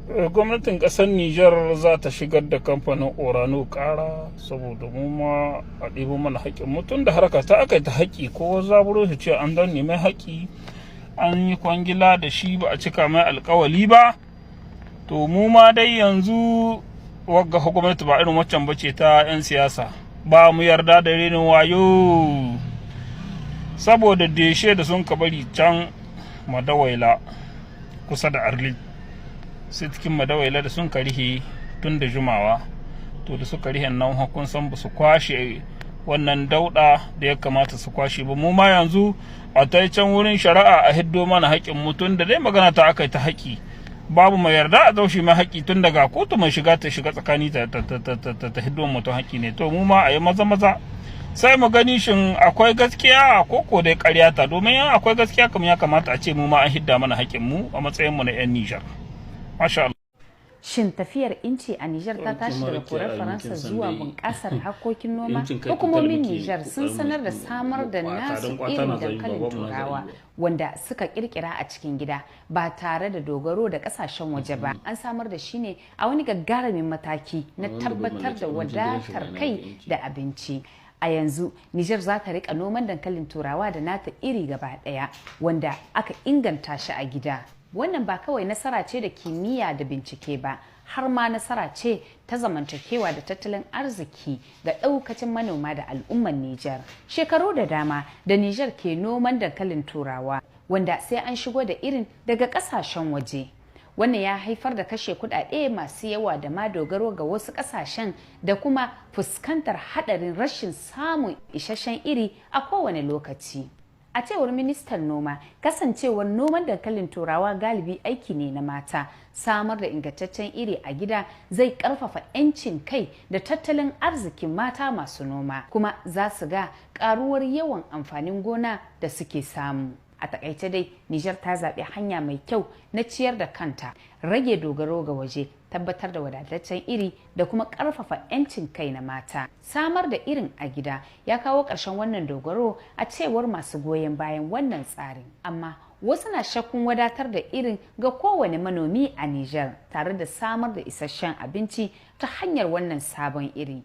Gwamnatin ƙasar Nijar za ta shigar da kamfanin Orano ƙara saboda mu ma a ɗebo mana haƙƙin mutum da harka ta aka yi ta haƙƙi, ko zaburo shi ce an danne mai haƙƙi, an yi kwangila da shi ba a cika mai alƙawali ba. To mu ma dai yanzu wagga gwamnati ba irin waccan bace ta 'yan siyasa, ba mu yarda da renin wayo, saboda déchets da sun ka bari can Madawaila kusa da Arlit, sai cikin Madawaila da sun karihe tun da jumawa. To da suka rihe nan, kun san ba su kwashe wannan dauda da ya kamata su kwashe ba. Mu ma yanzu a ta can wurin shari'a a hiddo mana haƙƙin mutum da dai magana ta aka yi ta haƙƙi, babu mai yarda a zaushe mai haƙƙi tun daga kotu mai shiga ta shiga tsakani ta hiddo mutum haƙƙi ne. To mu ma a yi maza maza sai mu gani shin akwai gaskiya ko ko dai ƙarya ta, domin yan akwai gaskiya kam ya kamata a ce mu ma an hidda mana haƙƙin mu a matsayin mu na 'yan Nijar. Masha Allah. Shin tafiyar inci a Nijar ta tashi daga korar Faransa zuwa bunƙasar harkokin noma? Hukumomin Nijar sun sanar da samar da nasu irin dankalin Turawa wanda suka kirkira a cikin gida ba tare da dogaro da kasashen waje ba. An samar da shi ne a wani gagarumin mataki na tabbatar da wadatar kai da abinci. A yanzu Nijar za ta rika noman dankalin Turawa da nata iri gaba daya wanda aka inganta shi a gida. Wannan ba kawai nasara ce da kimiyya da bincike ba, har ma nasara ce ta zamantakewa da tattalin arziki ga ɗaukacin manoma da al'ummar Nijar. Shekaru da dama da Nijar ke noman dankalin Turawa wanda sai an shigo da irin daga ƙasashen waje. Wannan ya haifar da kashe kuɗaɗe masu yawa da ma dogaro ga wasu ƙasashen da kuma fuskantar haɗarin rashin samun isasshen iri a kowane lokaci. A cewar ministan noma, kasancewar noman dankalin Turawa galibi aiki ne na mata, samar da ingantaccen iri a gida zai karfafa 'yancin kai da tattalin arzikin mata masu noma, kuma za su ga karuwar yawan amfanin gona da suke samu. A takaice dai, Nijar ta zaɓi hanya mai kyau na ciyar da kanta, rage dogaro ga waje, tabbatar da wadataccen iri da kuma ƙarfafa 'yancin kai na mata. Samar da irin a gida ya kawo ƙarshen wannan dogaro a cewar masu goyon bayan wannan tsarin. Amma wasu na shakkun wadatar da irin ga kowane manomi a Nijar tare da samar da isasshen abinci ta hanyar wannan sabon iri.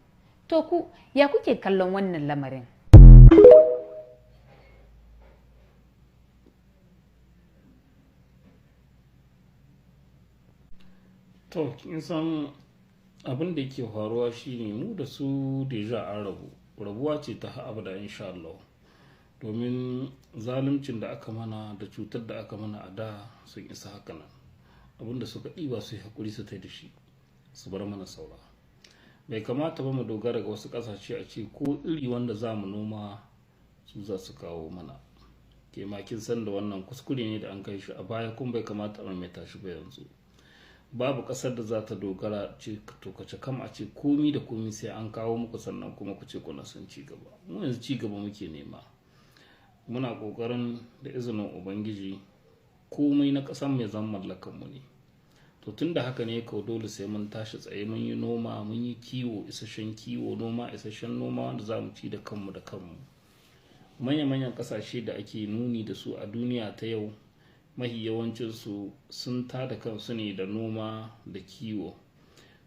To ku ya kuke kallon wannan lamarin? To kin san abin da yake faruwa shine mu da su déjà an rabu, rabuwa ce ta abada insha Allah, domin zaluncin da aka mana da cutar da aka mana a da sun isa haka nan. Abin da suka ɗiba su yi haƙuri su tai da shi su bar mana saura. Bai kamata ba mu dogara ga wasu ƙasashe a ce ko iri wanda za mu noma su za su kawo mana. Ke ma kin san da wannan kuskure ne da an kai shi a baya, kuma bai kamata a maimaita shi ba yanzu. Babu ƙasar da za ta dogara ce to kace kam a ce komi da komi sai an kawo muku, sannan kuma ku ce kuna son ci gaba. Mu yanzu ci gaba muke nema. Muna ƙoƙarin da izinin Ubangiji komai na ƙasar mai zan mallakan mu ne. To tun da haka ne kau dole sai mun tashi tsaye, mun yi noma, mun yi kiwo, isasshen kiwo, noma, isasshen noma wanda za mu ci da kanmu da kanmu. Manya-manyan ƙasashe da ake nuni da su a duniya ta yau, mahi yawancinsu sun tada kansu ne da noma da kiwo.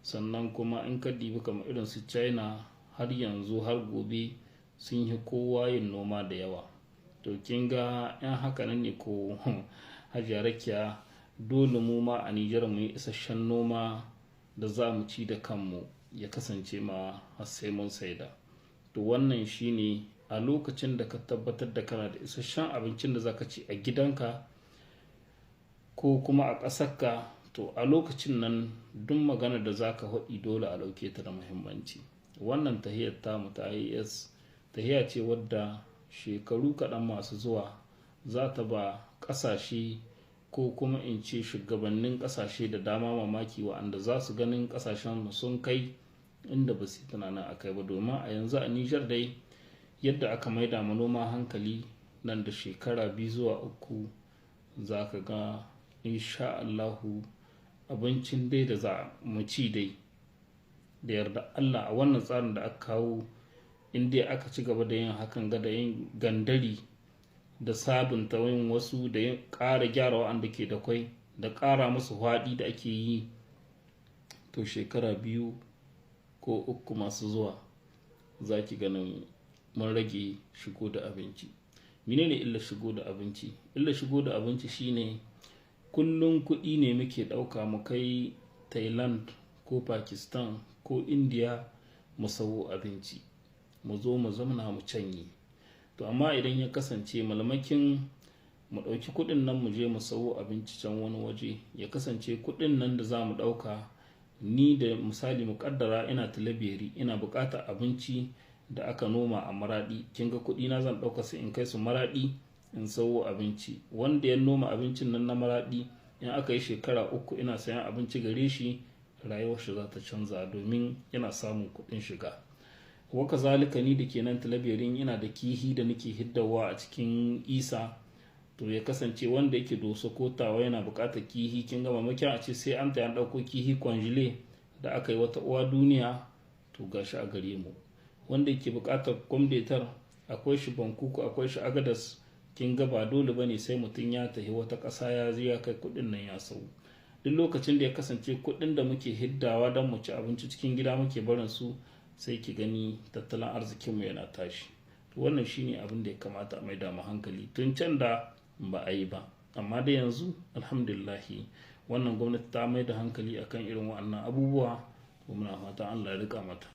Sannan kuma in ka dibi kamar irin su China, har yanzu har gobe sun yi kowa yin noma da yawa. To kin ga yan haka nan ne ko, Hajiya Rakiya, dole mu ma a Nijar mu yi isasshen noma da za mu ci da kanmu, ya kasance ma har sai mun saida. To wannan shine, a lokacin da ka tabbatar da kana da isasshen abincin da zaka ci a gidanka ko kuma a ƙasarka, to a lokacin nan duk magana da zaka haɗi dole a ɗauke ta da muhimmanci. Wannan tahiyar tamu ta AES tahiya ce wadda shekaru kaɗan masu zuwa za ta ba ƙasashe, ko kuma in ce shugabannin ƙasashe da dama mamaki, wa'anda za su ganin ƙasashen sun kai inda ba su yi tunanin a kai ba. Domin a yanzu a Nijar dai, yadda aka maida manoma hankali, nan da shekara 2 zuwa 3 za ka ga insha Allahu abincin dai da za mu ci dai da yarda Allah a wannan tsarin da aka kawo, in dai aka ci gaba da yin hakan ga da yin gandari da sabunta yin wasu da yin ƙara gyara wa'anda ke da kwai da ƙara musu faɗi da ake yi. To shekara 2 ko 3 masu zuwa za ki ganin mun rage shigo da abinci. Menene illar shigo da abinci? Illar shigo da abinci shine kullum kuɗi ne muke ɗauka mu kai Thailand ko Pakistan ko India mu sawo abinci, mu zo mu zamna mu canye. To amma idan ya kasance malamakin mu ɗauki kuɗin nan mu je mu sawo abinci can wani waje, ya kasance kuɗin nan da za mu ɗauka, ni da misali mu ƙaddara ina Tilaberi, ina buƙatar abinci da aka noma a Maraɗi, kin ga kuɗi na zan ɗauka sai in kai su Maraɗi in sawo abinci. Wanda ya noma abincin nan na Maraɗi, in aka yi shekara 3 ina sayan abinci gare shi, rayuwar shi za ta canza domin yana samun kuɗin shiga. Waka zalika ni da ke nan Tilaberin ina da kihi da nake hiddawa a cikin Isa, to ya kasance wanda yake Doso ko Tawa yana buƙatar kihi, kin ga maimakon a ce sai an tafi an ɗauko kihi kwanjile da aka yi wata uwa duniya, to gashi a gare mu. Wanda yake buƙatar kwamdetar akwai shi Bankuku, akwai shi Agadas, kin ga ba dole bane sai mutum ya tafi wata ƙasa ya je ya kai kuɗin nan ya sau. Duk lokacin da ya kasance kuɗin da muke hiddawa don mu ci abinci cikin gida muke barin su, sai ki gani tattalin arzikinmu yana tashi. To wannan shine abin da ya kamata a maida mu hankali tun can da ba a yi ba, amma da yanzu alhamdulillahi wannan gwamnati ta maida hankali akan irin waɗannan abubuwa, to muna fatan Allah ya riƙa mata.